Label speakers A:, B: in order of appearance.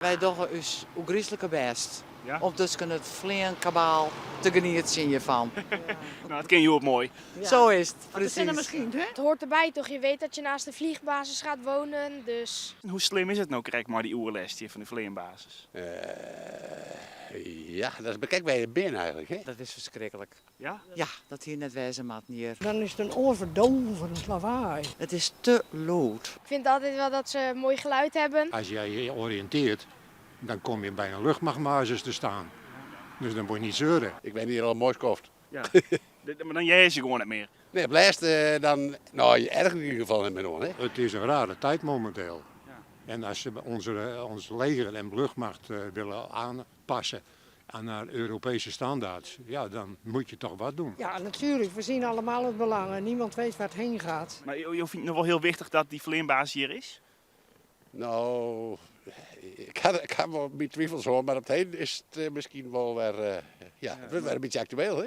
A: Wy dogge ús ôfgryslike bêst
B: Ja?
A: om tusken it fleankabaal te genietsjen hjirfan.
B: Nou, it kin hjoed moai.
A: Zo is it,
C: De sinne
A: precies.
C: skynt, hè?
D: Het hoort erbij toch, je weet dat je naast de vliegbasis gaat wonen, dus.
B: Hoe slim is it no krekt mei dy oerlêst hjir fan de fleanbasis?
E: Ja, dat is bekend by it bin eigentlik. Hè?
A: Dat is ferskriklik.
B: Ja?
A: Ja, dat hie net wêze moatten hjir.
C: Dan is it in oarverdôvjend lawaai.
A: It is te lûd.
D: Ik vind altijd wel dat ze mooi geluid hebben.
F: Als jij je oriënteert, dan kom je bij een luchtmachtbasis te staan. Dus dan moet je niet zeuren.
E: Ik ben hjir al in moai skoft.
B: Ja. Mar dan hearre se gewoan net mear.
E: Nee, op lêst dan, no, erch yn ieder gefal net mear oan. Hè?
F: Het is een rare tijd momenteel.
B: Ja.
F: En als ze ons leger en luchtmacht willen aanpassen aan naar Europese standaards, ja, dan moet je toch wat doen.
C: Ja, natuurlijk. We zien allemaal het belang en niemand weet waar het heen gaat.
B: Mar jo fine it noch wol hiel wichtich dat dy fleanbasis hjir is?
E: No, ik ha wol myn twivels hoor, mar op it heden is it miskien wol wer, ja, it wurdt wer in bytsje aktueel. Hè?